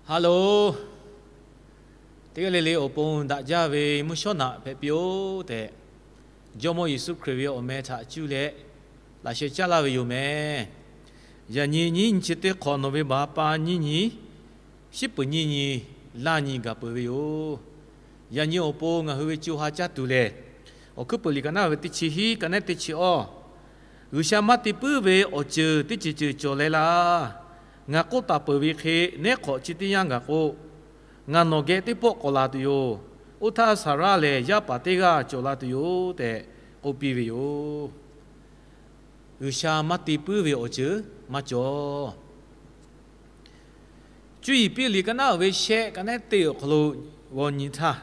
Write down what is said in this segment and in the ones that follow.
Hello, teˇ g'aˇ le le awˬ pon daꞈ jaˇ ve mvuhˇ shawˉ naꞈ hpehꞈ piˇ-oˆ tehꞈ, Jawˇmawˇ Yeˍsuˆ Hkriꞈ ve awˬ meh htaꞈ cuˇ leh laꞈ sheh caˇ laˇ ve yoˬ meh. Yaꞈ nyi nyiˇ nyi chi teˇ hk'awꞈ nawˬ ve baˬ pa nyiˇ nyi, shiˉ peuˍ nyiˇ nyi, laˇ nyi gaˬ peuˬ ve yoˬ. Yaꞈ nyi awˬ pon ngaˬ hui ve co ha caˇ tuˬ lehˬ, Awˬ hkuiˉ peuˬ liꞈ ka naˉ ve teˇ chi hiˉ, ka nehˉ teˇ chi awˇ, G'uiˬsha maˇ te puiˉ ve awˬ ceuˬ teˇ ceuˬ ceuˬ cawˬ leh laˇ. Ngaˬ k'oˆ taˍ peuˬ ve hk'e, nehˉ hk'awꞈ chi teˇ yanˇ gaˬ k'o, ngaˬ nawˬ geh teˇ pawˆ k'awꞈ la tuˬ yoˬ. Oˇ htaˇ Saˍraˆ lehˬ yaˇ paˍ teˇ g'aˇ cawˬ la tuˬ yoˬ tehꞈ k'oˆ piˇ ve yoˬ. G'uiˬsha maˇ te puiˉ ve awˬ ceuˬ maˇ cawˬ. Cuˇ yiˍ piˇ liꞈ ka naˉ ve shehˆ, ka nehˉ teˇ awˬ hk'aw lo g'aw nyi htaˇ,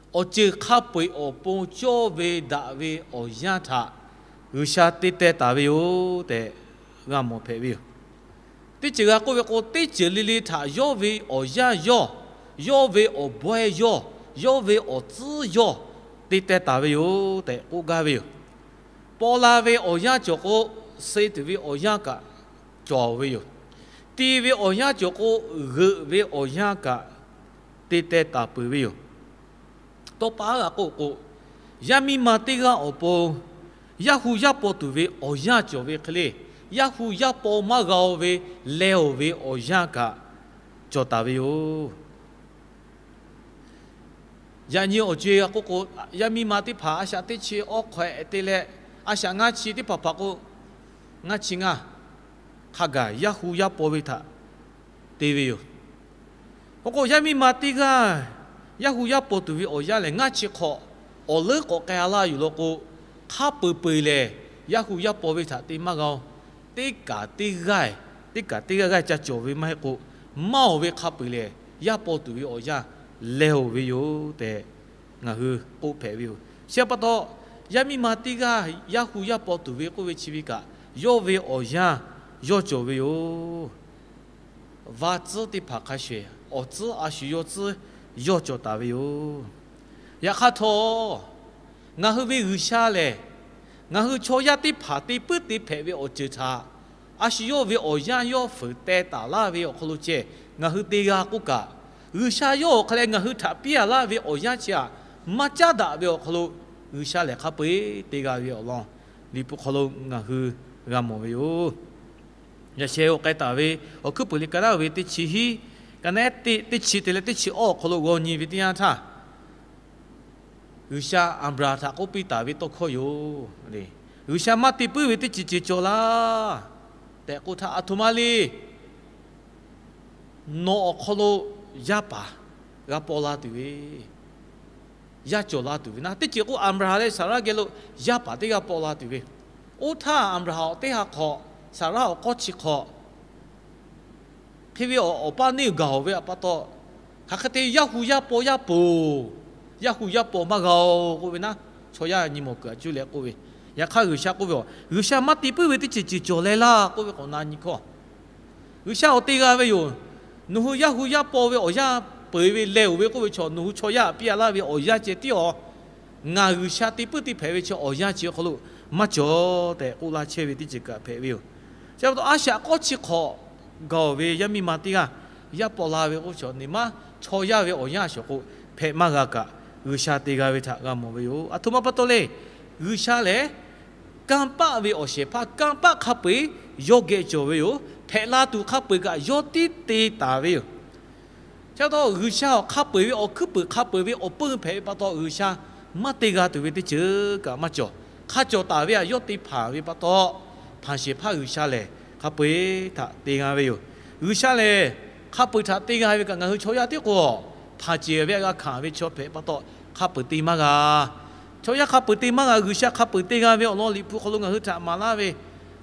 awˬ ceuˬ hk'a peu-eˬ awˬ pon cawˇ ve daꞈ ve awˬ yanˇ htaꞈ G'uiˬsha te teh taˍ ve yoˬ tehꞈ g'a mawˬ hpehꞈ ve yoˬ. Teˇ ceuˬ g'a k'oˆ ve k'o, teˇ ceuˬ le le htaꞈ yawˇ ve awˬ yanˇ yawˇ, yawˇ ve awˬ bawehˇ yawˇ, yawˇ ve awˬ tcuhˉ yawˇ te teh taˍ ve yoˬ tehꞈ k'oˆ gaˇ ve yoˬ. Paw la ve awˬ yanˇ cawˬ k'o, suh tuˬ ve awˬ yanˇ kaꞈ cawˬ ve yoˬ. Ti ve awˬ yanˇ cawˬ k'o, g'euꞈ ve awˬ yanˇ kaꞈ te teh taˍ peuˬ ve yoˬ. Tawˇ pa g'a k'oˆ k'o, yaˇ miˇ ma teˇ g'aˇ awˬ pon yaˇ hu yaˇ paw tuˬ ve awˬ yanˇ cawˬ ve hk'e le, yaˇ hu yaˇ paw maˇ g'a-o ve leh-oˬ ve awˬ yanˇ kaꞈ cawˬ taˍ ve yoˬ. Yaꞈ nyi awˬ co-e g'a k'oˆ k'o, yaˇ miˇ ma teˇ hpaˍ a shaꞈ teˇ chi awˇ hk'awꞈ-e te leh, a shaꞈ ngaˇ chi teˇ hpaˍ hpaˍ k'o, ngaˇ chi ngaˇ hk'a gaˬ yaˇ hu yaˇ paw ve htaꞈ te ve yoˬ. K'o k'o, yaˇ miˇ ma teˇ g'aˇ yaˇ hu yaˇ paw tuˬ ve awˬ yanˇ lehˬ, ngaˇ chi hk'awꞈ awˬ leuˉ k'awꞈ k'ai-a laˇ yoˬ law k'o, hk'a peu-eˬ peu-eˬ lehˬ yaˇ hu yaˇ paw ve htaꞈ te maˇ g'a-o. Teˇ kaꞈ teˇ g'aˇ, teˇ kaꞈ teˇ g'aˇ g'aˇ ca cawˬ ve maˇ heˆ k'o, maˇ-oˬ ve hk'a peu-eˬ lehˬ yaˇ paw tuˬ ve awˬ yanˇ leh-oˬ ve yoˬ tehꞈ ngaˬ hui k'oˆ hpehꞈ ve yoˬ. Chi pa taw, yaˇ miˇ ma teˇ g'aˇ yaˇ hu yaˇ paw tuˬ ve k'oˆ ve chi ve kaꞈ, yawˇ ve awˬ yanˇ yawˇ cawˬ ve yoˬ. Vaˇ tcuhˉ teˇ hpaˍ hk'a shuˍ awˬ tcuhˉ a shu yawˇ tcuhˉ yawˇ cawˬ taˍ ve yoˬ. Yaꞈ hk'aˇ htawˇ, ngaˬ hui ve G'uiˬsha lehˬ, ngaˬ hui chaw yaˇ teˇ hpaˍ te puiˉ te hpehꞈ ve awˬ ceuˬ htaꞈ a shu yawˇ ve awˬ yanˇ yawˇ fuiˍ teh taˍ laˇ ve awˬ hk'aw lo ceh ngaˬ hui te g'a k'oˆ kaꞈ, G'uiˬsha yawˇ awˬ hk'a leh ngaˬ hui htaꞈ piˇ-a laˇ ve awˬ yanˇ chi htaꞈ maˇ caˉ daꞈ ve awˬ hk'aw lo, G'uiˬsha lehˬ hk'a peu-eˬ te g'a ve awˬ lawn Liꞈ hpu hk'aw lo ngaˬ hui g'a mawˬ ve yoˬ. Yaꞈ sheh awˬ k'ai taˍ ve Awˬ hkuiˉ peuˬ liꞈ ka naˉ ve teˇ chi hiˉ, ka nehˉ teˇ chi te leh teˇ chi awˇ awˬ hk'aw lo g'aw nyi ve teˇ yanˇ htaˇ, G'uiˬsha Aˍbraˍhanˍ htaꞈ k'oˆ piˇ taˍ ve tawˇ hkawˇ yoˬ. G'uiˬsha maˇ te puiˉ ve teˇ ceuˬ ceuˬ cawˬ laˇ tehꞈ k'oˆ htaˇ, a htoꞈ ma le, nawˬ awˬ hk'aw lo yaˇ paˍ g'a paw la tuˬ ve, yaˇ cawˬ la tuˬ ve naˉ. Teˇ ceuˬ k'o, Aˍbraˍhanˍ leh Saˍraˆ geh lo yaˇ paˍ teˇ g'aˇ paw la tuˬ ve. Oˇ htaˇ Aˍbraˍhanˍ awˬ teˇ ha hk'awꞈ, Saˍraˆ awˬ k'awˇ chi hk'awꞈ hk'e ve awˬ paˇ neˇ gaˬ-oˬ ve pa taw, hk'aˬ hk'e te yaˇ hu yaˇ paw yaˇ poˬ, yaˇ hu yaˇ paw maˇ g'a-oˬ k'oˆ ve naˉ, chaw yaˇ nyi mawˬ kuiˬ a cuˇ leh k'oˆ ve. Yaꞈ hk'aˇ G'uiˬsha k'oˆ ve, G'uiˬsha maˇ te puiˉ ve teˇ ceuˬ ceuˬ cawˬ leh laˇ k'oˆ ve k'awꞈ na nyi hkawˇ, G'uiˬsha awˬ te g'a ve yoˬ. Nawˬ hui yaˇ hu yaˇ paw ve awˬ yanˇ peu-eˬ ve leh-oˬ ve k'oˆ ve chaw, nawˬ hui chaw yaˇ htaꞈ piˇ-a laˇ ve awˬ yanˇ ceh tiˉ-a, ngaˬ G'uiˬsha te puiˉ te hpehꞈ ve chi awˬ yanˇ chi awˬ hk'aw lo maˇ cawˬ tehꞈ k'oˆ laˇ chehˇ ve teˇ ceuˬ kaꞈ hpehꞈ ve yoˬ. Chi pa taw, a shaꞈ k'awˇ chi hk'awꞈ gaˬ-oˬ ve yaˇ miˇ ma teˇ g'aˇ yaˇ paw la ve k'oˆ ve chaw, neˇ maˇ chaw yaˇ ve awˬ yanˇ a shaꞈ k'o hpehꞈ maˇ g'a kaꞈ, G'uiˬsha te g'a ve htaꞈ g'a mawˬ ve yoˬ. A htoꞈ ma pa taw le, G'uiˬsha lehˬ kanˇ paˆ ve awˬ shehˍ hpaˇ, kanˇ paˆ hk'a peu-eˬ yawˇ geh cawˬ ve yoˬ. Hpehꞈ la tuˬ hk'a peu-eˬ kaꞈ yawˇ tiˉ te taˍ ve yoˬ. Chi pa taw, G'uiˬsha awˬ hk'a peu-eˬ ve awˬ hkuiˉ peuˬ hk'a peu-eˬ ve awˬ peuˇ hpehꞈ ve pa taw, G'uiˬsha maˇ te g'a tuˬ ve teˇ ceuˬ kaꞈ maˇ cawˬ. Hk'a cawˬ taˍ ve htaꞈ yawˇ te hpanˍ ve pa taw, hpanˍ shehˍ hpaˇ G'uiˬsha lehˬ hk'a peu-eˬ htaꞈ te g'a ve yoˬ. G'uiˬsha lehˬ hk'a peu-eˬ htaꞈ te g'a ve kaꞈ, ngaˬ hui chaw yaˇ tiˉ k'o, hpanˍ ceˬ ve g'a hkanˍ ve chaw hpehꞈ pa taw, hk'a peu-eˬ te maˇ g'a. Chaw yaˇ hk'a peu-eˬ te maˇ g'a. G'uiˬsha hk'a peu-eˬ te g'a ve awˬ lawn Liꞈ hpu hk'aw lo ngaˬ hui htaꞈ maˍ laˇ ve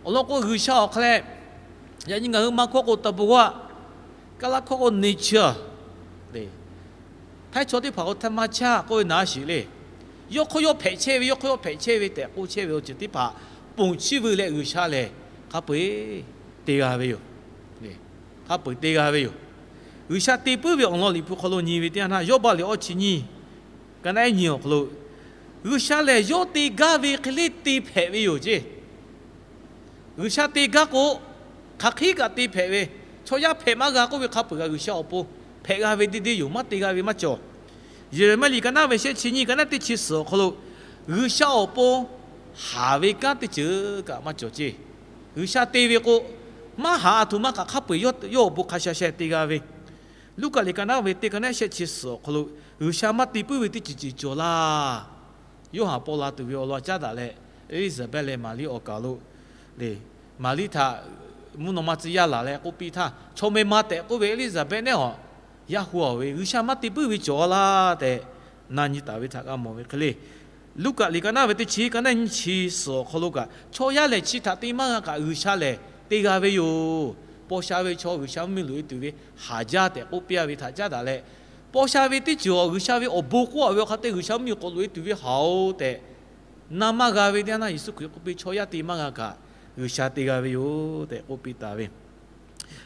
awˬ lawn k'o, G'uiˬsha awˬ hk'a leh, yaꞈ nyi ngaˬ hui maˇ hkawˇ k'o ธรรมชาติ, kaˇ laˇ hkawˇ k'o nature, htaiˇ chaw teˇ hpaˍ k'o ธรรมชาติ k'oˆ ve naˉ shiˍ le. Yawˇ hk'oˆ yawˇ hpehꞈ chehˇ ve, yawˇ hk'oˆ yawˇ hpehꞈ chehˇ ve tehꞈ k'oˆ chehˇ ve awˬ ceuˬ teˇ hpaˍ ponˬ chiˇ veu leh, G'uiˬsha lehˬ hk'a peu-eˬ te g'a ve yoˬ. Hk'a peu-eˬ te g'a ve yoˬ. G'uiˬsha te puiˉ ve awˬ lawn Liꞈ hpu hk'aw lo nyi ve teˇ yanˇ htaˇ, Yawˇbaˆ liꞈ awˇ chi nyiˇ, ka naˉ ehˉ nyi awˬ hk'aw lo, G'uiˬsha lehˬ yawˇ te gaˇ ve hk'e le te hpehꞈ ve yoˬ ceˇ. G'uiˬsha te gaˇ k'o, hk'aˬ hk'e kaꞈ te hpehꞈ ve, chaw yaˇ hpehꞈ maˇ g'a k'oˆ ve hk'a peu-eˬ kaꞈ G'uiˬsha awˬ pon hpehꞈ g'a ve deˇ deˇ yoˬ. Maˇ te g'a ve maˇ cawˬ. Yeˍraˍmiˆ liꞈ ka naˉ ve shehˆ chi nyiˇ ka naˉ teˇ chi suhˍ awˬ hk'aw lo, G'uiˬsha awˬ pon haˍ ve kanˉ teˇ ceuˬ kaꞈ maˇ cawˬ ceˇ. G'uiˬsha te ve k'o, maˇ haˍ a htoꞈ ma kaꞈ hk'a peu-eˬ yawˇ awˬ bon hk'a sha sha te g'a ve. Luˉkaꞈ liꞈ ka naˉ ve teˇ ka naˉ shehˆ chi suhˍ awˬ hk'aw lo, G'uiˬsha maˇ te puiˉ ve teˇ ceuˬ ceuˬ cawˬ laˇ. Yoˇhanˬ paw la tuˬ ve awˬ lawn caˉ daꞈ leh, Eˇliˇsaˍbehˆ leh Maˍriˆ awˬ kaˍ lo le, Maˍriˆ htaꞈ mvuhˇ naw ma tcuh yaˇ laˬ leh k'oˆ piˇ htaˇ, chaw meh ma tehꞈ k'oˆ ve Eˇliˇsaˍbehˆ nehˉ awˬ, yaˇ hu awˬ ve G'uiˬsha maˇ te puiˉ ve cawˬ laˇ tehꞈ na nyi taˍ ve htaꞈ g'a mawˬ ve hk'e le. Luˉkaꞈ liꞈ ka naˉ ve teˇ chi ka naˉ nyiˇ chi suhˍ awˬ hk'aw lo kaꞈ, chaw yaˇ lehˬ chi htaꞈ te maˇ g'a kaꞈ, G'uiˬsha lehˬ te g'a ve yoˬ. Paw sha ve chaw G'uiˬsha mvuhˇmiˬ loꞈ-e tuˬ ve haˍ jaˇ tehꞈ k'oˆ piˇ-a ve htaꞈ caˉ daꞈ leh, paw sha ve teˇ ceuˬ awˬ G'uiˬsha ve awˬ bon k'oˆ-a ve awˬ hk'aˇ te G'uiˬsha mvuhˇmiˬ k'awꞈ loꞈ-e tuˬ ve haˍ-oˬ tehꞈ na maˇ g'a ve teˇ yanˇ htaˇ, Yeˍsuˆ Hkriꞈ k'oˆ piˇ, chaw yaˇ te maˇ g'a kaꞈ, G'uiˬsha te g'a ve yoˬ tehꞈ k'oˆ piˇ taˍ ve.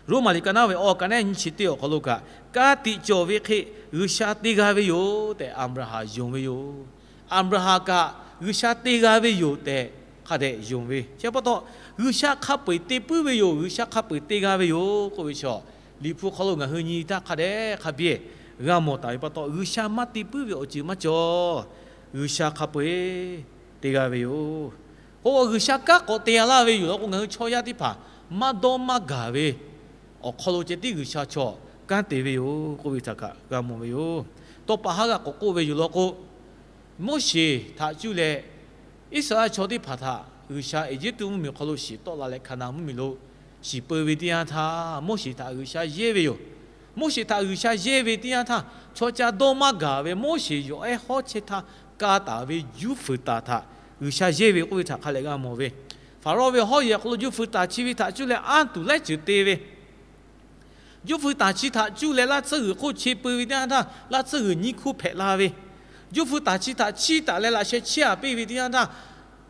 Roˉmaꞈ liꞈ ka naˉ ve awˬ ka naˉ nyiˇ chi teˇ awˬ hk'aw lo kaꞈ, ka tiꞈ cawˬ ve hk'e G'uiˬsha te g'a ve yoˬ tehꞈ Aˍbraˍhanˍ yonˍ ve yoˬ. Aˍbraˍhanˍ kaꞈ G'uiˬsha te g'a ve yoˬ tehꞈ hk'a dehꞈ yonˍ ve. Chi pa taw, G'uiˬsha hk'a peu-eˬ te puiˉ ve yoˬ, G'uiˬsha hk'a peu-eˬ te g'a ve yoˬ k'oˆ ve chaw, Liꞈ hpu hk'aw lo ngaˬ hui nyi htaˇ hk'a dehꞈ hk'a biˇ g'a mawˬ taˍ ve pa taw, G'uiˬsha maˇ te puiˉ ve awˬ ceuˬ maˇ cawˬ. G'uiˬsha hk'a peu-eˬ te g'a ve yoˬ. K'o, G'uiˬsha kanˉ k'awꞈ te g'a laˇ ve yoˬ law k'o, ngaˬ hui chaw yaˇ teˇ hpaˍ maˇ dawˇ maˇ gaˬ ve awˬ hk'aw lo ceh tiˉ G'uiˬsha chaw kanˉ te ve yoˬ k'oˆ ve htaꞈ kaꞈ g'a mawˬ ve yoˬ. Tawˇ pa haˉ g'a k'awꞈ k'oˆ ve yoˬ law k'o, Moˉseˍ htaꞈ cuˇ leh Iˉsaˍreˍlaˆ chaw teˇ hpaˍ htaꞈ G'uiˬsha Eˇjiˇtuꞈ mvuhˇmiˬ hk'aw lo shiˍ tawˆ la leh, Hkaˍnanˍ mvuhˇmiˬ lo shiˍ peu ve teˇ yanˇ htaˇ, Moˉseˍ htaꞈ G'uiˬsha yehˇ ve yoˬ. Moˉseˍ htaꞈ G'uiˬsha yehˇ ve teˇ yanˇ htaˇ, chaw ca dawˇ maˇ gaˬ ve Moˉseˍ yawˬ ehˉ hawˉ chehˇ htaˇ ka taˍ ve juˇ fuiˍ taˍ htaꞈ G'uiˬsha yehˇ ve k'oˆ ve htaꞈ hk'a lehꞈ g'a mawˬ ve. Faˍrawˇ ve hawˉ yehˬ awˬ hk'aw lo juˇ fuiˍ taˍ chi ve htaꞈ cuˇ leh anˇ tuˬ laiˉ ceuˬ te ve. Juˇ fuiˍ taˍ chi htaꞈ cuˇ leh laˇ tsuhˇ g'uiˬ hk'oˆ che peu ve teˇ yanˇ htaˇ, laˇ tsuhˇ g'uiˬ nyiˇ hkuˇ hpehꞈ la ve. Juˇ fuiˍ taˍ chi htaꞈ chiˇ taˍ leh laꞈ sheh chiˇ a piˇ ve teˇ yanˇ htaˇ,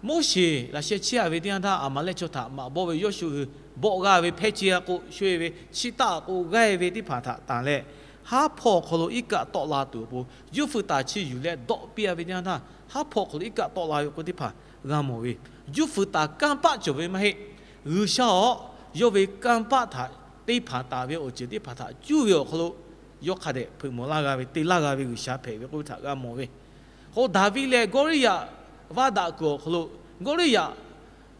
Moˉseˍ laꞈ sheh chiˇ a ve teˇ yanˇ htaˇ, Aˍmaˍlehˆ chaw htaꞈ maꞈ bawˆ ve Yawˇshuˆ hui bawˆ g'aˇ ve hpehˇ ce a k'o sho-e ve, chiˇ taˆ a k'o g'aˇ ve teˇ hpaˍ htaꞈ tanˬ leh, haˉ hpawˇ awˬ hk'aw lo iˉ kaˆ tawˆ la tuˬ awˬ pon, juˇ fuiˍ taˍ chi yuˬ leh dawˆ piˇ a ve teˇ yanˇ htaˇ, haˉ hpawˇ awˬ hk'aw lo iˉ kaˆ tawˆ la ve k'o teˇ hpaˍ g'a mawˬ ve, juˇ fuiˍ taˍ kanˇ paˆ cawˬ ve maˇ heˆ. G'uiˬsha awˬ yawˇ ve kanˇ paˆ htaꞈ teˇ hpaˍ taˍ ve awˬ ceuˬ teˇ hpaˍ htaꞈ cuˇ ve awˬ hk'aw lo yawˇ hk'a dehꞈ hpeuꞈ mawˬ laˇ g'a ve, te laˇ g'a ve G'uiˬsha hpehꞈ ve k'oˆ ve htaꞈ g'a mawˬ ve. K'o, Daˍviˆ leh Gawˇliˇyaꞈ vaˇ daꞈ kuiˬ awˬ hk'aw lo, Gawˇliˇyaꞈ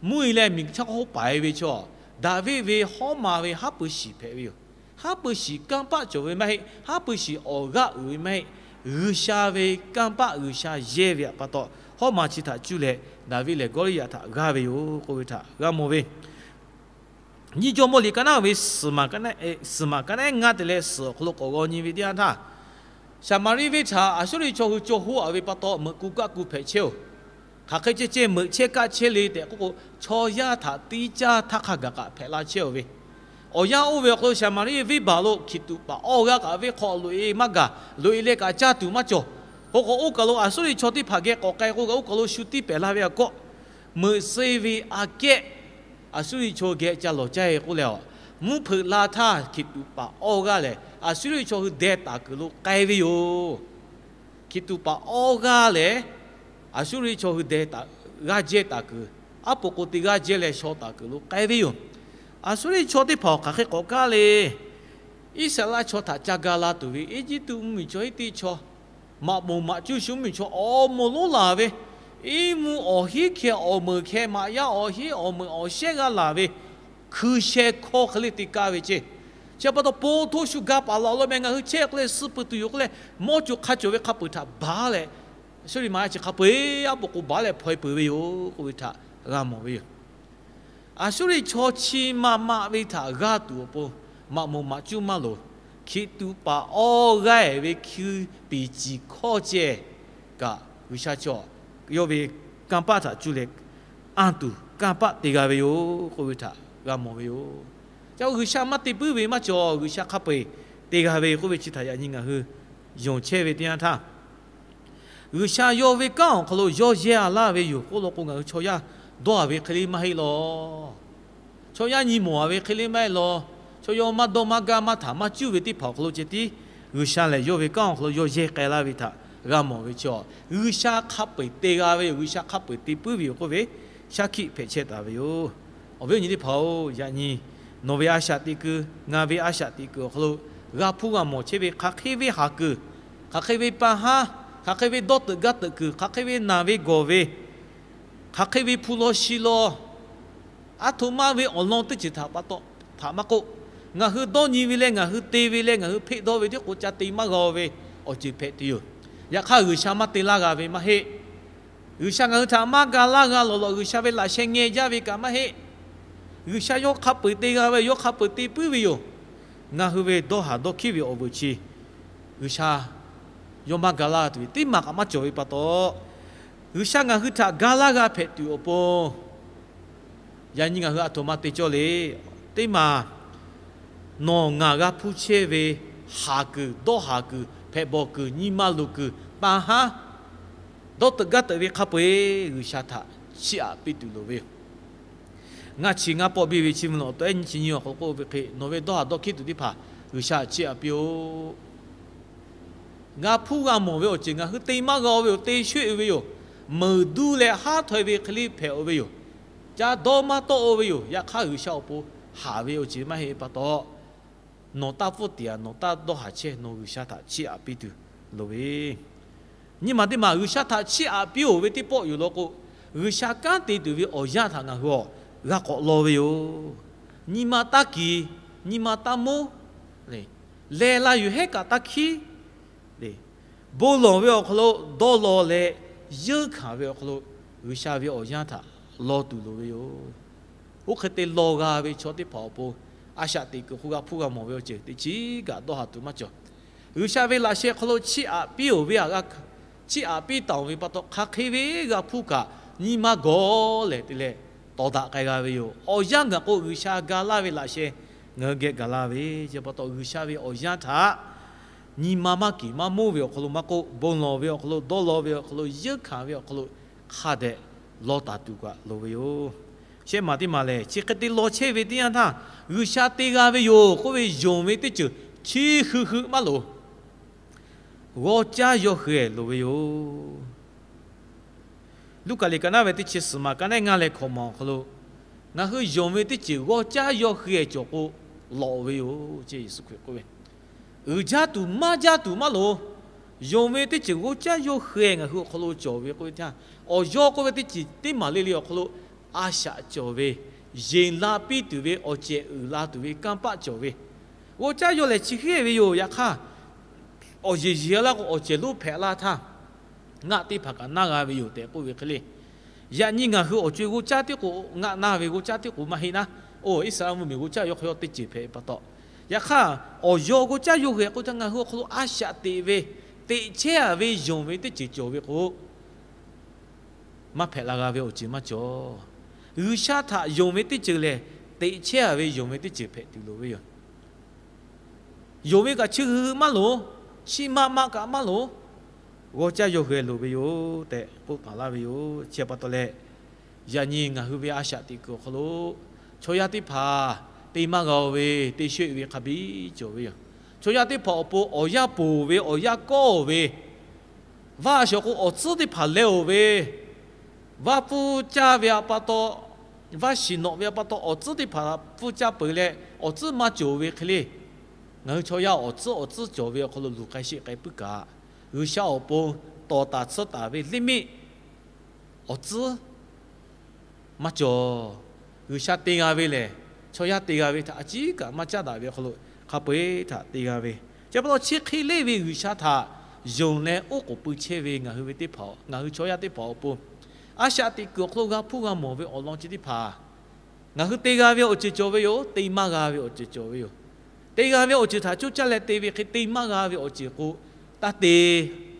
mvuhˇ e leh miˬguiˬ chaˇ hk'aˇ hk'oˆ paiˍ e ve chaw, Daˍviˆ ve hawˉ ma ve haˉ pui shiˍ hpehꞈ ve yoˬ. Haˉ pui shiˍ kanˇ paˆ cawˬ ve maˇ heˆ. Haˉ pui shiˍ awˬ g'aˇ uiˍ ve maˇ heˆ. G'uiˬsha ve kanˇ paˆ G'uiˬsha yehˇ ve pa taw, hawˉ ma chi htaꞈ cuˇ leh Daˍviˆ lehˬ Gawˇliˇyaꞈ htaꞈ g'aˇ ve yoˬ k'oˆ ve htaꞈ g'a mawˬ ve. Nyiˇ Jawˇmawˇ liꞈ ka naˉ ve suhˍ maˬ ka naˉ ngaˇ te leh suhˍ awˬ hk'aw lo k'awꞈ g'aw nyi ve teˇ yanˇ htaˇ, Saˍmaˍriˆ venˇ htaꞈ Aˍsuˇriˆ chaw hui caw hoˆ a ve pa taw, meuꞈ k'u kaˆ k'u hpehꞈ chehˇ-oˬ. Hk'aˬ hk'e ceh ceh meuꞈ chehˇ kaˆ chehˇ le tehꞈ k'oˆ k'o, chaw yaˇ htaꞈ tiˇ caˇ htaˇ hk'a gaˬ kaꞈ hpehꞈ la chehˇ-oˬ ve. Awˬ yanˇ oˇ ve awˬ hk'aw lo Saˍmaˍriˆ venˇbaˬ lo hkiˬ tuꞈ paˍ awˇ g'aˇ kaꞈ venˇ hk'aw loꞈ-e maˇ gaˬ, loꞈ-e leh kaꞈ caˇ tuˬ maˇ cawˬ. K'o k'o, oˇ kaˬ lo Aˍsuˇriˆ chaw teˇ hpaˍ geh k'awꞈ k'ai k'o, oˇ kaˬ lo shu tiˇ pehˍ la ve a kawˆ, meuꞈ suh ve aꞈ kehˉ Aˍsuˇriˆ chaw geh ca lawˬ caˇ-e k'oˆ leh, mvuhˇ hpeuꞈ la htaˇ hkiˬ tuꞈ paˍ awˇ g'aˇ lehˬ, Aˍsuˇriˆ chaw hui deh taˍ kuiˬ lo k'ai ve yoˬ. Hkiˬ tuꞈ paˍ awˇ g'aˇ lehˬ, Aˍsuˇriˆ chaw hui deh taˍ, g'aˇ jehˇ taˍ kuiˬ, aˉ po k'o te g'aˇ jehˇ leh shaw taˍ kuiˬ lo k'ai ve yoˬ. Aˍsuˇriˆ chaw teˇ hpaˍ awˬ hk'aˬ hk'e k'awꞈ kaˇ le. Iˉsaˍreˍlaˆ chaw htaꞈ ca ga la tuˬ ve Eˇjiˇtuꞈ mvuhˇmiˬ chaw, Eˇtiˆ chaw, maꞈ moˍ maꞈ cuˇ shu mvuhˇmiˬ chaw awˬ moˍ lonˉ laˬ ve, iˉ mvuhˇ awˬ hinˉ hkeh awˬ meunˍ hkeh maꞈ yaˇ awˬ hinˉ awˬ meunˍ awˬ shehˉ g'a laˬ ve, hkui sheh hkawˇ hk'e le te kaˇ ve ceˇ. Chi pa taw, po htoˇ shu ga paˍ laˬ lo meh, ngaˬ hui chehˇ k'oˆ leh suh peuˬ tuˬ yoˬ k'oˆ leh, mawˇ co hk'a cawˬ ve hk'a peu-eˬ htaꞈ baˬ leh, Aˍsuˇriˆ maꞈ yaˇ chi hk'a peu-eˬ aˉ po k'o baˬ leh hpaw e peuˬ ve yoˬ k'oˆ ve htaꞈ g'a mawˬ ve yoˬ. Aˍsuˇriˆ chaw chi ma ma ve htaꞈ g'a tuˬ awˬ pon, maꞈ moˍ maꞈ cuˇ maˇ loˍ, hkiˬ tuꞈ paˍ awˇ g'aˇ ve hkui piˍ ciˍ hkawˇ ceh kaꞈ, G'uiˬsha chaw yawˇ ve kanˇ paˆ htaꞈ cuˇ leh anˇ tuˬ kanˇ paˆ te g'a ve yoˬ k'oˆ ve htaꞈ g'a mawˬ ve yoˬ. Ca G'uiˬsha maˇ te puiˉ ve maˇ cawˬ. G'uiˬsha hk'a peu-eˬ te g'a ve k'oˆ ve chi htaꞈ yaꞈ nyi ngaˬ hui yonˍ chehˇ ve teˇ yanˇ htaˇ, G'uiˬsha yawˇ ve kanˉ awˬ hk'aw lo yawˇ yehˇ a laˇ ve yoˬ k'oˆ law k'o, ngaˬ hui chaw yaˇ dawˇ a ve hk'e le maˇ heˆ law. Chaw yaˇ nyi mawˬ a ve hk'e le maˇ heˆ law. Chaw yaˇ maˇ dawˇ maˇ gaˇ maˇ htaꞈ maˇ cuˇ ve teˇ hpaˍ awˬ hk'aw lo ceh tiˉ G'uiˬsha lehˬ yawˇ ve kanˉ awˬ hk'aw lo yawˇ yehˇ k'ai laˇ ve htaꞈ g'a mawˬ ve chaw, G'uiˬsha hk'a peu-eˬ te g'a ve yoˬ. G'uiˬsha hk'a peu-eˬ te puiˉ ve yoˬ k'oˆ ve shaˉ hkiˆ hpehꞈ chehˇ taˍ ve yoˬ. Awˬ viˉ awˬ nyi teˇ hpaˍ-oˬ, yaꞈ nyi nawˬ ve a shaꞈ teꞈ kuiˬ, ngaˬ ve a shaꞈ teꞈ kuiˬ awˬ hk'aw lo G'a hpuˇ g'a mawˬ chehˇ ve hk'aˬ hk'e ve haˍ kuiˬ, hk'aˬ hk'e ve pa haˉ, hk'aˬ hk'e ve dawˇ teuꞈ gaˇ teuꞈ kuiˬ, hk'aˬ hk'e ve naˬ ve gawˬ ve, hk'aˬ hk'e ve hpu law shi law, aˉ htoꞈ ma ve awˬ lawn teˇ ceuˬ htaꞈ pa taw htaꞈ maˇ k'oˆ, ngaˬ hui dawˇ nyi ve leh ngaˬ hui te ve leh ngaˬ hui hpeˆ dawˇ ve tiˉ k'o ca te maˇ g'a ve awˬ ceuˬ hpehꞈ tuˬ yoˬ. Yaꞈ hk'aˇ, G'uiˬsha maˇ te laˇ g'a ve maˇ heˆ. G'uiˬsha ngaˬ hui htaꞈ maˇ ga laˇ g'a lawˬ lawꞈ, G'uiˬsha ve laꞈ sheh ngeh jaˇ ve kaꞈ maˇ heˆ. G'uiˬsha yawˇ hk'a peu-eˬ te g'a ve, yawˇ hk'a peu-eˬ te puiˉ ve yoˬ. Ngaˬ hui ve dawˇ haˍ dawˇ hkiˉ ve awˬ vuiˬ chi G'uiˬsha yawˇ maˇ ga laˇ tuˬ ve teˇ maˬ kaꞈ maˇ cawˬ ve pa taw, G'uiˬsha ngaˬ hui htaꞈ ga laˇ g'a hpehꞈ tuˬ awˬ pon, yaꞈ nyi ngaˬ hui aˬ htoꞈ ma te cawˇ le. Teˇ maˬ, nawˬ ngaˬ g'a hpuˇ chehˇ ve haˍ kuiˬ, dawˇ haˍ kuiˬ, hpehꞈ bawˬ kuiˬ, nyi ma luˬ kuiˬ, pa haˉ, dawˇ teuꞈ gaˇ teuꞈ ve hk'a peu-eˬ G'uiˬsha htaꞈ chiˇ aꞈ piˇ tuˬ loˍ ve yoˬ. Ngaˇ chi ngaˇ pawˆ biˇ ve chi mvuh lawˬ tawˆ ehˉ nyi chi nyi awˬ hk'aw lo k'oˆ ve hk'e, nawˬ ve dawˇ haˍ dawˇ hkiˉ tuˬ teˇ hpaˍ G'uiˬsha chiˇ aꞈ piˇ-oˆ. G'a hpuˇ g'a mawˬ ve awˬ ceuˬ ngaˬ hui te maˇ g'a-o ve yoˬ. Te shoˆ-e ve yoˬ. Meuˍ duˇ leh haˉ htaweh ve hk'e le hpehꞈ-o ve yoˬ. Ca dawˇ maˇ tawˆ-o ve yoˬ. Yaꞈ hk'aˇ, G'uiˬsha awˬ pon haˍ ve awˬ ceuˬ maˇ heˆ pa taw, nawˬ taˇ pfuhˇ tiꞈ-a, nawˬ taˇ dawˇ haˍ chehˇ, nawˬ G'uiˬsha htaꞈ chiˇ aꞈ piˇ tuˬ loˍ ve nyi ma teˇ maˬ G'uiˬsha htaꞈ chiˇ aꞈ piˇ-oˬ ve teˇ pawˆ yoˬ law k'o, G'uiˬsha kanˉ te tuˬ ve awˬ yanˇ htaꞈ ngaˬ hui awˬ g'a k'awꞈ law ve yoˬ. Nyi ma taˇ kiˍ, nyi ma taˇ monˇ, leh la yuˬ hehˉ kaꞈ taˇ hkiˉ, bon lawˬ ve awˬ hk'aw lo dawˇ law leh yeunˇ hkanˍ ve awˬ hk'aw lo G'uiˬsha ve awˬ yanˇ htaꞈ law tuˬ loˍ ve yoˬ. Oˇ hk'e te law g'a ve chaw teˇ hpaˍ awˬ pon, a shaꞈ teꞈ kuiˬ hk'oˆ g'a hpuˇ g'a mawˬ ve awˬ ceuˬ teˇ chiˉ kaꞈ dawˇ haˍ tuˬ maˇ cawˬ. G'uiˬsha ve laꞈ sheh hk'aw lo chiˇ aꞈ piˇ-oˬ ve, chiˇ aꞈ piˇ taˍ-oˬ ve pa taw, hk'aˬ hk'e ve g'a hpuˇ kaꞈ nyi ma gawˬ lehˬ te leh tawˍ daꞈ k'ai g'a ve yoˬ. Awˬ yanˇ gaˬ k'o, G'uiˬsha ga laˇ ve laꞈ sheh ngaˬ hui geh gaˬ la ve chi pa taw, G'uiˬsha ve awˬ yanˇ htaꞈ nyi ma maˇ kiˍ maˇ monˇ ve awˬ hk'aw lo maˇ k'oˆ, bon lawˬ ve awˬ hk'aw lo, dawˇ law ve awˬ hk'aw lo, yeunˇ hkanˍ ve awˬ hk'aw lo hk'a dehꞈ law taˍ tuˬ kaꞈ loˍ ve yoˬ. Shehˆ maˬ teˇ maˬ lehˬ, chi hk'e te law chehˇ ve teˇ yanˇ htaˇ, G'uiˬsha te g'a ve yoˬ k'oˆ ve yonˍ ve teˇ ceuˬ chi hui hui maˇ loˍ. G'awˇ caˉ yawˇ hui-eˬ loˍ ve yoˬ. Luˉkaꞈ liꞈ ka naˉ ve teˇ chi suhˍ maˬ ka naˉ ngaˇ leh hkawꞈ maˬ awˬ hk'aw lo, ngaˬ hui yonˍ ve teˇ ceuˬ g'awˇ caˉ yawˇ hui-eˬ cawˬ k'o lawꞈ ve yoˬ. Yeˍsuˆ Hkriꞈ k'oˆ ve, uiˍ jaˇ tuˬ maˇ jaˇ tuˬ maˇ loˍ. Yonˍ ve teˇ ceuˬ g'awˇ caˉ yawˇ hui-eˬ ngaˬ hui awˬ hk'aw lo cawˬ ve k'oˆ ve htaˇ, awˬ yawˇ k'oˆ ve teˇ ceuˬ teˇ maˬ le le awˬ hk'aw lo a shaꞈ cawˬ ve, yeˬ la piˇ tuˬ ve, awˬ cehˬ uiˍ la tuˬ ve kanˇ paˆ cawˬ ve, g'awˇ caˉ yawˇ lehˬ chi hk'e ve yoˬ. Yaꞈ hk'aˇ, awˬ yeˬ yeˬ laˇ k'o, awˬ cehˬ lonˉ hpehꞈ laˇ htaˇ, ngaˆ teˇ hpaˍ kaꞈ naˇ g'a ve yoˬ tehꞈ k'oˆ ve hk'e le. Yaꞈ nyi ngaˬ hui awˬ co-e g'awˇ caˉ tiˉ k'o, ngaˆ naˇ ve g'awˇ caˉ tiˉ k'o maˇ heˆ naˉ. Oˇ Iˉsaˍreˍlaˆ mvuhˇmiˬ g'awˇ caˉ yawˇ hk'aw yawˇ teˇ ceuˬ hpehꞈ ve pa taw, yaꞈ hk'aˇ, awˬ yawˇ g'awˇ caˉ yawˇ hui k'oˆ htaˇ, ngaˬ hui awˬ hk'aw lo a shaꞈ teꞈ ve, teꞈ chehˇ-a ve yonˍ ve teˇ ceuˬ cawˬ ve k'o, maˇ hpehꞈ la g'a ve awˬ ceuˬ maˇ cawˬ. G'uiˬsha htaꞈ yonˍ ve teˇ ceuˬ lehˬ, teꞈ chehˇ-a ve yonˍ ve teˇ ceuˬ hpehꞈ tuˬ loˍ ve yoˬ. Yonˍ ve kaꞈ chi hui hui maˇ loˍ. Chi ma ma kaꞈ maˇ loˍ. G'awˇ caˉ yawˇ hui loˍ ve yoˬ tehꞈ k'oˆ taˍ laˇ ve yoˬ. Chi pa taw leh, yaꞈ nyi ngaˬ hui ve a shaꞈ teꞈ kuiˬ awˬ hk'aw lo chaw yaˇ teˇ hpaˍ te maˇ g'a-o ve, te shoˆ-e ve hk'a biˇ cawˬ ve yoˬ. Chaw yaˇ teˇ hpaˍ awˬ pon awˬ yanˇ ponˬ ve, awˬ yanˇ kawˆ-oˬ ve, vaˇ a shawˍ k'o awˬ tcuhˉ teˇ hpaˍ leh-oˬ ve, vaˇ pfuhˇ caˇ ve a pa taw, vaˇ shiˍ nawꞈ ve a pa taw awˬ tcuhˉ teˇ hpaˍ pfuhˇ caˇ peuˬ leh awˬ tcuhˉ maˇ cawˬ ve hk'e le. Ngaˬ hui chaw yaˇ awˬ tcuhˉ awˬ tcuhˉ cawˬ ve awˬ hk'aw lo luˬ k'ai sheˆ k'ai puiˉ kaꞈ, G'uiˬsha awˬ pon tawˍ taˍ tsuhˇ taˍ ve limit awˬ tcuhˉ maˇ cawˬ. G'uiˬsha te g'a ve lehˬ, chaw yaˇ te g'a ve htaꞈ a ciˉ kaꞈ maˇ caˉ daꞈ ve awˬ hk'aw lo hk'a peu-eˬ htaꞈ te g'a ve, chi pa taw chi hk'e leˇ ve G'uiˬsha htaꞈ yonˍ leh oˉ k'oˍ pui chehˇ ve ngaˬ hui ve teˇ hpaˍ, ngaˬ hui chaw yaˇ teˇ hpaˍ awˬ pon, a shaꞈ teꞈ kuiˬ awˬ hk'aw lo g'a hpuˇ g'a mawˬ ve awˬ lawn chi teˇ hpaˍ ngaˬ hui te g'a ve awˬ ceuˬ cawˬ ve yoˬ. Te maˇ g'a ve awˬ ceuˬ cawˬ ve yoˬ. Te g'a ve awˬ ceuˬ htaꞈ coˇ caˇ leh te ve hk'e, te maˇ g'a ve awˬ ceuˬ k'o, taˇ te.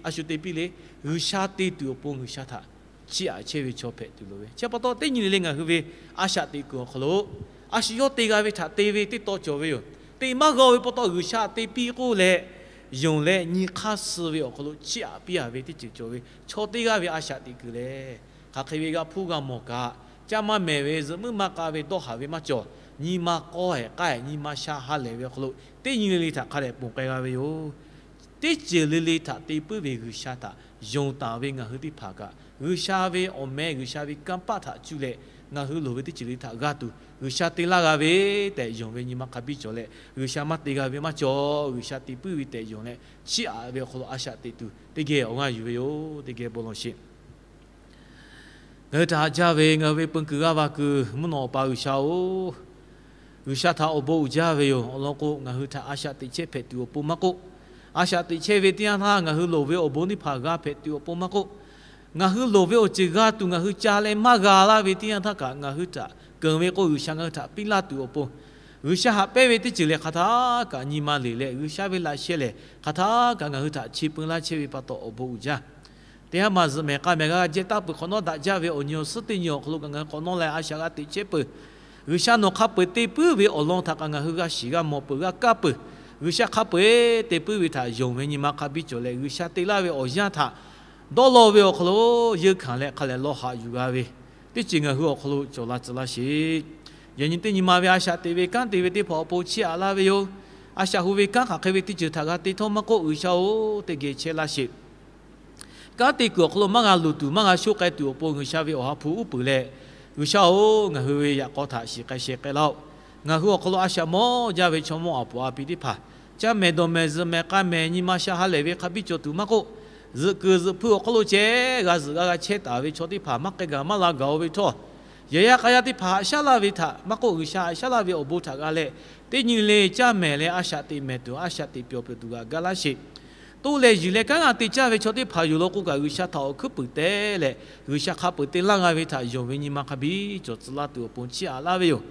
A shu te piˇ le. G'uiˬsha te tuˬ awˬ pon G'uiˬsha htaꞈ chiˇ aꞈ chehˇ ve chaw hpehꞈ tuˬ loˍ ve, chi pa taw teˇ nyi le le ngaˬ hui ve a shaꞈ teꞈ kuiˬ awˬ hk'aw lo a shu yawˇ te g'a ve htaꞈ te ve teˇ taw cawˬ ve yoˬ. Te maˇ g'a-o ve pa taw G'uiˬsha te piˇ k'oˆ leh, yonˍ leh nyi hk'aˇ suh ve awˬ hk'aw lo chiˇ aꞈ piˇ-a ve teˇ ceuˬ cawˬ ve, chaw teˇ g'aˇ ve a shaꞈ teꞈ kuiˬ lehˬ, hk'aˬ hk'e ve g'a hpuˇ g'a mawˬ kaꞈ, caˇ maˇ mehˍ ve zuhꞈ muiˉ maˇ k'a ve dawˇ haˍ ve maˇ cawˬ. Nyi ma k'awˇ-ehˍ k'aˇ-ehˍ, nyi ma sha ha lehˬ ve awˬ hk'aw lo teˇ nyi le le htaꞈ hk'a dehꞈ ponˬ k'ai g'a ve yoˬ. Teˇ ceuˬ le le htaꞈ te puiˉ ve G'uiˬsha htaꞈ yonˍ taˍ ve ngaˬ hui teˇ hpaˍ kaꞈ, G'uiˬsha ve awˬ meh, G'uiˬsha ve kanˇ paˆ htaꞈ cuˇ leh ngaˬ hui loˍ ve teˇ ceuˬ le htaꞈ g'a tuˬ G'uiˬsha te laˇ g'a ve tehꞈ yonˍ ve nyi ma hk'a biˇ cawˬ leh, G'uiˬsha maˇ te g'a ve maˇ cawˬ. G'uiˬsha te puiˉ ve tehꞈ yonˍ leh, chiˇ aꞈ ve awˬ hk'aw lo a shaꞈ teꞈ tuˬ teˇ geh awˬ g'aˇ yuˬ ve yoˬ. Teˇ geh bon lawˬ sheˍ. Ngaˬ hui htaꞈ haꞈ jaˇ ve ngaˬ hui ve peu kuiˬ g'aˇ va kuiˬ mvuhˇ naw awˬ pa G'uiˬsha-oˬ, G'uiˬsha htaꞈ awˬ bon uiˍ jaˇ ve yoˬ. Awˬ lawn k'o, ngaˬ hui htaꞈ a shaꞈ teꞈ chehˇ hpehꞈ tuˬ awˬ pon maˇ k'oˆ, a shaꞈ teꞈ chehˇ ve teˇ yanˇ htaˇ ngaˬ hui loˍ ve awˬ bon teˇ hpaˍ g'a hpehꞈ tuˬ awˬ pon maˇ k'oˆ, ngaˬ hui loˍ ve awˬ ceuˬ g'a tuˬ ngaˬ hui ca leh maˇ g'a laˇ ve teˇ yanˇ htaˇ kaꞈ ngaˬ hui htaꞈ keunˍ ve k'o, G'uiˬsha ngaˬ hui htaꞈ piˇ laˇ tuˬ awˬ pon, G'uiˬsha haꞈ pehnˇ ve teˇ ceuˬ lehˬ hk'aˬ htaˇ kaꞈ nyi ma leˬ leh, G'uiˬsha ve laꞈ sheh lehˬ hk'aˬ htaˇ kaꞈ ngaˬ hui htaꞈ chi peuˬ laˇ chehˇ ve pa taw awˬ bon uiˍ jaˇ. Teˇ haˉ ma zuhꞈ mehˍ k'a mehˍ g'a jehˇ taˍ peuˬ hk'awꞈ nawˉ daꞈ jaˇ ve awˬ nyi awˬ suhˉ teˇ nyi awˬ hk'aw lo kaꞈ ngaˬ hui k'awꞈ nawˉ leh a shaꞈ g'a teꞈ chehˇ peuˬ. G'uiˬsha nawˬ hk'a peu-eˬ te puiˉ ve awˬ lawn htaꞈ kaꞈ ngaˬ hui g'a shiˍ g'a mawˬ peuˬ g'a kaˇ peuˬ. G'uiˬsha hk'a peu-eˬ te puiˉ ve htaꞈ yonˍ ve nyi ma hk'a biˇ cawˬ leh, G'uiˬsha te laˇ ve awˬ yanˇ htaꞈ dawˇ law ve awˬ hk'aw lo yeunˇ hkanˍ leh hk'a lehˬ lawˇ haꞈ yuˬ g'a ve teˇ ceuˬ ngaˬ hui awˬ hk'aw lo cawˬ la tcuh laˇ sheˍ. Yaꞈ nyi teˇ nyi ma ve a shaꞈ teꞈ ve kanˉ te ve teˇ hpaˍ awˬ pon chiˇ aꞈ laˇ ve yoˬ. A shaꞈ hu ve kanˉ hk'aˬ hk'e ve teˇ ceuˬ htaꞈ g'a te htawˇ maˇ k'oˆ, G'uiˬsha-oˬ, teˇ geh chehˇ laˇ sheˍ. Kanˉ te kuiˬ awˬ hk'aw lo maˇ g'a luˬ tuˬ maˇ g'a shoˆ k'ai tuˬ awˬ pon G'uiˬsha ve awˬ ha hpu uˉ peunˍ leh, G'uiˬsha-oˬ, ngaˬ hui ve yaꞈ k'aw htaꞈ shiˍ k'ai sheh k'ai laˇ-oˆ. Ngaˬ hui awˬ hk'aw lo a shaꞈ mawˇ jaˇ ve chaw mawˇ aˬ poˍ a pi teˇ hpaˍ, caˇ mehˍ dawˬ mehˍ zuhꞈ mehˍ k'a mehˍ nyi ma sha ha lehˬ ve hk'a biˇ cawˬ tuˬ maˇ k'oˆ, zuhꞈ kuiˬ zuhꞈ hpuiˇ awˬ hk'aw lo ceh g'a zuhꞈ g'a g'a chehˇ taˍ ve chaw teˇ hpaˍ maˇ k'ai gaˬ maˇ la gaˬ-o ve htawˇ, yehˬ yaˇ k'a yaˇ teˇ hpaˍ haꞈ shaˉ laˇ ve htaꞈ maˇ k'oˆ, G'uiˬsha haꞈ shaˉ laˇ ve awˬ bon htaꞈ g'a leh, teˇ nyi le caˇ mehˍ leh a shaꞈ teꞈ mehˍ tuˬ a shaꞈ teꞈ pyawˬ peuˬ tuˬ g'aꞈ gaˇ laˇ sheˍ. Toˇ leh yuˬ leh kanˉ g'a te caˇ ve chaw teˇ hpaˍ yoˬ law k'o kaꞈ, G'uiˬsha htaꞈ awˬ hkuiˉ puiˍ te leh, G'uiˬsha hk'a peu-eˬ te laˇ g'a ve htaꞈ yonˍ ve nyi ma hk'a biˇ cawˬ tcuh laˇ tuˬ awˬ pon chiˇ aꞈ laˇ ve yoˬ.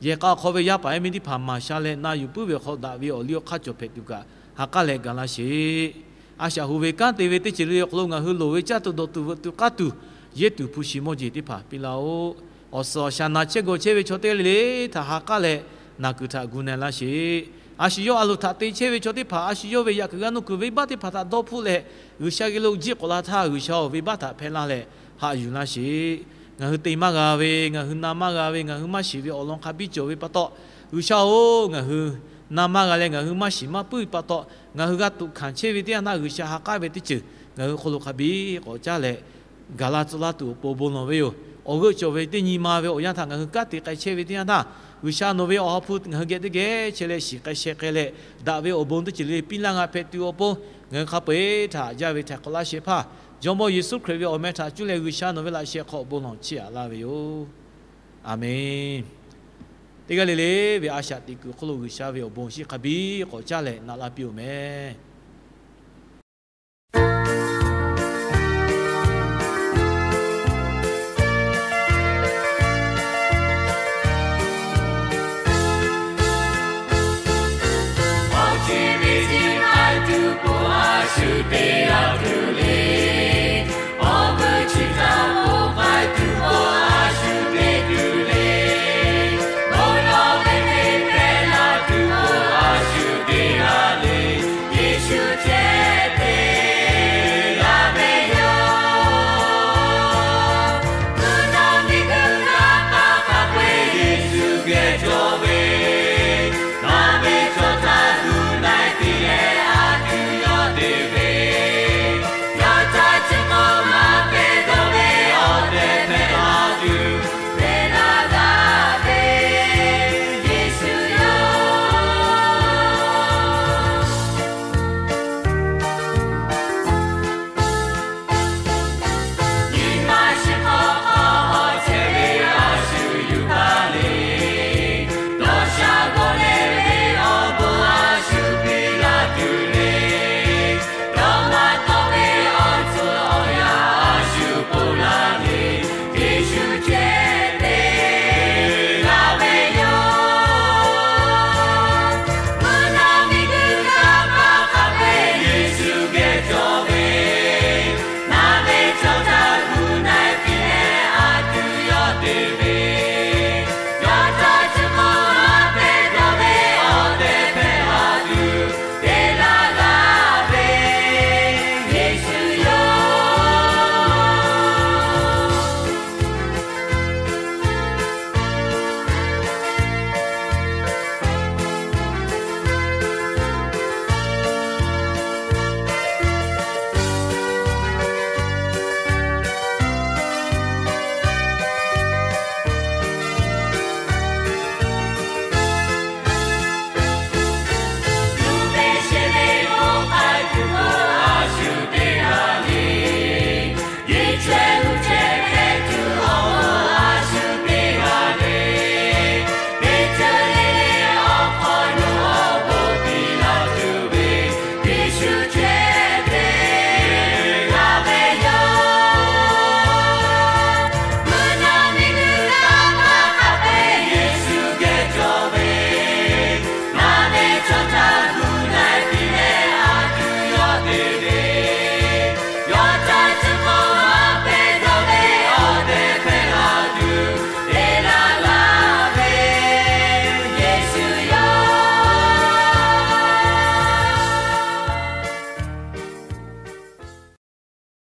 Yehˬ k'a awˬ hk'aw ve yaˇ paˍ yaˇ miˇ teˇ hpaˍ maˍ sha leh na yuˬ puiˉ ve awˬ hk'aw daꞈ ve awˬ liˇ awˬ hk'aˇ cawˬ hpehꞈ tuˬ kaꞈ ha k'aˉ leh gaˬ laˇ sheˍ. A shaꞈ hu ve kanˉ te ve teˇ ceuˬ le awˬ hk'aw lo ngaˬ hui loˍ ve caˇ tuˬ dawˬ tuˬ veuꞈ tuˬ k'aˇ tuˬ, yehˇ tuˬ hpu shi mawˇ jeˬ teˇ hpaˍ piˇ laˇ-oˆ. Awˬ suhˍ awˬ shaˍ naˬ chehˇ gawˬ chehˇ ve chaw teˇ g'aˇ le le htaꞈ ha k'aˉ leh naˬ kuiˬ htaꞈ gu na laˇ sheˍ. A shu yawˇ a loˍ htaꞈ te chehˇ ve chaw teˇ hpaˍ a shu yawˇ ve yaꞈ kuiˬ g'a nuˇ kuiˬ venˇbaˆ teˇ hpaˍ htaꞈ dawˇ hpfuhˆ leh, G'uiˬsha geh lo jiˆ k'awꞈ la htaˇ G'uiˬsha-oˬ, venˇbaˆ htaꞈ hpehˇ laˇ leh haꞈ yuˬ laˇ sheˍ. Ngaˬ hui te maˇ g'a ve, ngaˬ hui na maˇ g'a ve, ngaˬ hui maˇ shiˍ ve awˬ lawn hk'a biˇ cawˬ ve pa taw, G'uiˬsha-oˬ, ngaˬ hui na maˇ g'a leh ngaˬ hui maˇ shiˍ maˇ puiˉ ve pa taw, ngaˬ hui g'a tuꞈ hkanˍ chehˇ ve teˇ yanˇ htaˇ G'uiˬsha ha k'aˉ ve teˇ ceuˬ ngaˬ hui hk'aw lo hk'a biˇ k'awꞈ caˇ leh gaˬ la tcuh laˇ tuˬ awˬ pon bon lawˬ ve yoˬ. Awˬ g'euˆ cawˬ ve teˇ nyi ma ve awˬ yanˇ htaˇ ngaˬ hui kanˉ te k'ai chehˇ ve teˇ yanˇ htaˇ, G'uiˬsha nawˬ ve awˬ ha hpu ngaˬ hui geh teˇ geh chehˇ leh shiˍ k'ai sheh k'ai leh, daꞈ ve awˬ bon teˇ ceuˬ le piˇ laˇ g'a hpehꞈ tuˬ awˬ pon, ngaˬ hui hk'a peu-eˬ htaꞈ haꞈ jaˇ ve htaꞈ k'awꞈ laˇ shehˍ hpaˇ, Jawˇmawˇ Yeˍsuˆ Hkriꞈ ve awˬ meh htaꞈ cuˇ leh G'uiˬsha nawˬ ve laꞈ sheh hk'aw bon lawˬ chiˇ aꞈ laˇ ve yoˬ. Aˬmenˍ. Teˇ g'aˇ le le ve a shaꞈ teꞈ kuiˬ awˬ hk'aw lo G'uiˬsha ve awˬ bon shinˉ hk'a biˇ k'awꞈ caˇ leh naꞈ laˇ piˇ-oˬ meh. Awˬ chi ve chi k'ai tuˬ k'o, a shu te g'a tuˬ le.